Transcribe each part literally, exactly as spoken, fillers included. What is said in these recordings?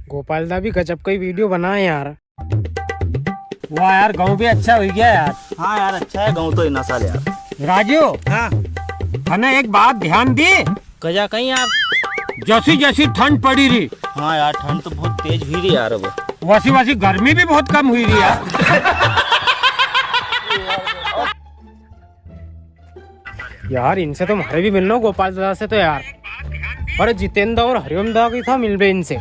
गोपाल दा भी गजब का ही video बनाए यार। वाह यार, गाँव भी अच्छा हुई गया यार। हाँ यार, अच्छा है गाँव तो इना साल यार। राजू, हाँ। थने एक बात ध्यान दी। कजा कहीं यार? जैसी जैसी ठंड पड़ी री। हाँ यार, ठंड तो बहुत तेज हुई री यार अब। वैसी वैसी गर्मी भी बहुत कम हुई री यार। यार, इनसे तो म्हारे भी मिलनो, गोपाल दादा से तो यार। अरे, जितेंद्र और हरिओम दा भी था, मिलबे इनसे।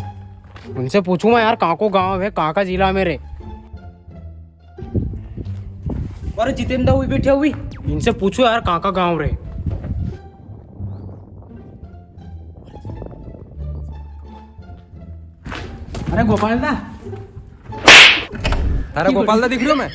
उनसे पूछूंगा यार, कां को गांव है, कां का जिला में रे। अरे, जितेंद्र दा वई बैठा हुई, इनसे पूछो यार, कां का गांव रे। अरे गोपाल दा। अरे गोपाल दा दिख रियो मैं।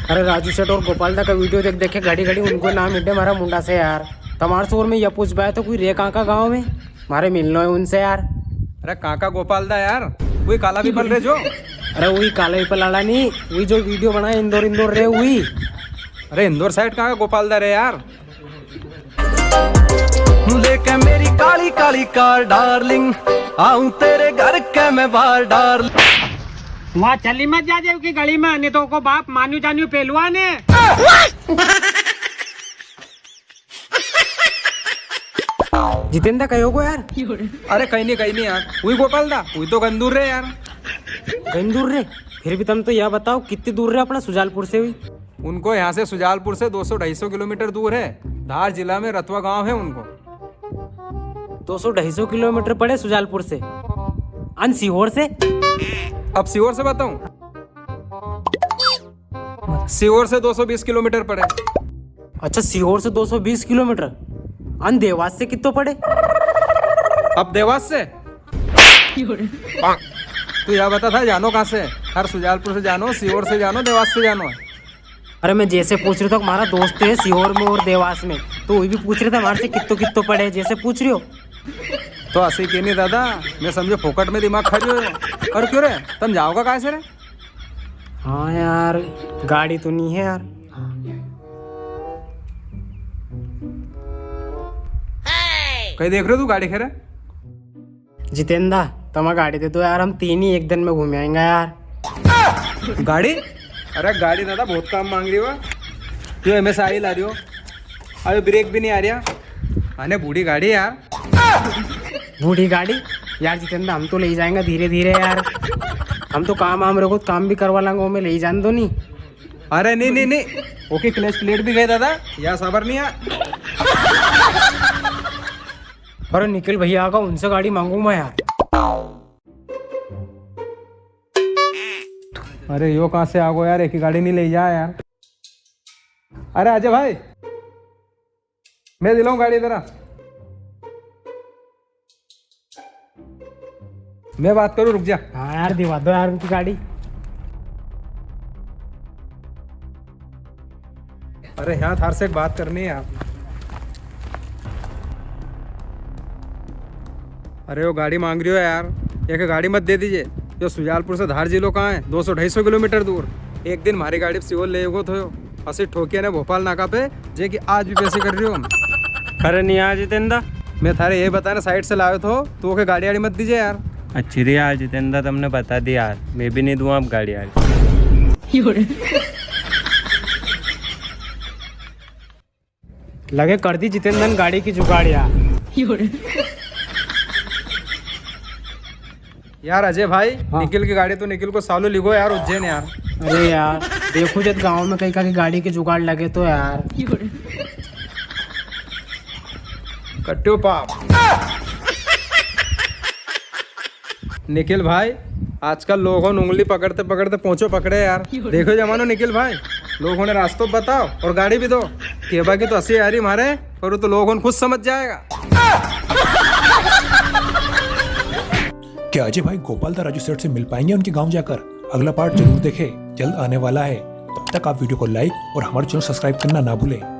अरे राजू सेठ और गोपाल दा का video देख देख के घड़ी घड़ी उनको नाम हिडे म्हारा मुंडा से यार। तमार शोर में या पूछबा आयो तो कोई रे कां का गांव में, म्हारे मिलनो है उनसे यार। अरे कां का गोपाल दा यार, वई काला पीपल रे जो। अरे वई काला पीपल वाला नी, वई जो video बनाए इंदौर इंदौर रे वई। अरे इंदौर side कां का गोपाल दा रे यार। लेके मेरी काली काली कार डार्लिंग, आऊं तेरे घर के मैं बाहर डार्लिंग। वां चली मत जाजे उकी गली में, नी तो उको बाप मान्यू जान्यू पेलवान है। जितेंद्र, कई होगो यार? अरे कई नी, कई नी यार, वई गोपाल दा, वई तो घणी दूर रे यार। घणी दूर रे? फिर भी तम तो या बताओ, कितनी दूर रे अपना सुजालपुर से वई? उनको यहाँ से सुजालपुर से दो सौ ढाई सौ किलोमीटर दूर है। धार जिला में रतवा गांव है उनको। दो सौ ढाई सौ किलोमीटर पड़े सुजालपुर से। अन सीहोर से? अब सीहोर से बताऊं? सीहोर से दो सौ बीस किलोमीटर पड़े। अच्छा, सीहोर से दो सौ बीस किलोमीटर। अन देवास से कितो पड़े? अब देवास से? तू या बता था जानो कां से? थारे सुजालपुर से जानो, सीहोर से जानो, देवास से जानो? अरे मैं जैसे पूछ रियो थो, म्हारा दोस्त है सीहोर में और देवास में, तो वई भी पूछ रिया था म्हारे से कितो कितो पड़े, जैसे पूछ रियो। तो असी के नी दादा, मैं समझो फोकट में दिमाग खा रियो है। और क्यों रे, तम जाओगा काय से रे? हाँ यार, गाड़ी तो नी है यार। कई देख रियो तू गाड़ी खेरे? जितेंदा, तमा गाड़ी दे दो यार, हम तीन ही एक दिन में घूम आएंगे यार। गाड़ी? अरे गाड़ी दादा बहुत काम मांग रियो है। यो एम एस आई ला रियो, अबे ब्रेक भी नी आ रिया, अने बूढ़ी गाड़ी यार। बूढ़ी गाड़ी? यार जितेंदा, हम तो ले जाएंगे धीरे धीरे यार, हम तो काम आम रखो, काम भी करवा लांगे, हमें ले जान दो नी। अरे नी नी नी, ओके क्लच प्लेट भी गई दादा, या सबर नी है। अरे निखिल भैया आगा, उनसे गाड़ी मांगू मैं यार। अरे यो कां से आगो यार, एक ही गाड़ी नी ले जा यार। अरे अजय भाई, मैं दिलाऊं गाड़ी तेरा। मैं बात करूं, रुक जा। हाँ यार, दिवा दो यार उनकी गाड़ी। अरे हाँ, थार से एक बात करनी है यार। अरे वो गाड़ी मांग रियो है यार, एक गाड़ी मत दे दीजे। यो सुजालपुर से धार जिलो कां है, दो सौ ढाई सौ किलोमीटर दूर। एक दिन म्हारी गाड़ी पे सीहोर ले गो थो, असी ठोकिया ने भोपाल नाका पे, जे कि आज भी पैसे कर रियो हूँ। अरे नी यार जितेंदा, मैं थारे ये बताने साइड से लायो थो, तू ओके गाड़ी आड़ी मत दीजे यार। अच्छी री यार जितेंदा, तमने बता दी यार, मैं भी नी दूँ अब गाड़ी आड़ी। लगे कर दी जितेंदा ने गाड़ी की जुगाड़ यार। यार अजय भाई, हाँ। निखिल की गाड़ी तो निखिल को सालो लिगो यार उज्जैन यार। अरे यार, देखो जद गांव में कई का की गाड़ी की जुगाड़ लगे तो यार। कट्यो पाप। निखिल भाई, आजकल लोगों ने उंगली पकड़ते पकड़ते पोंचो पकड़े यार। देखो जमानो निखिल भाई, लोगों ने रास्तो बताओ और गाड़ी भी दो। केबा की तो असी आ री म्हारे, पर वो तो लोगों खुद समझ जाएगा। क्या अजय भाई गोपाल दा राजू सेठ से मिल पाएंगे उनके गांव जाकर? अगला पार्ट जरूर देखें, जल्द आने वाला है। तब तक आप वीडियो को लाइक और हमारे चैनल सब्सक्राइब करना ना भूलें।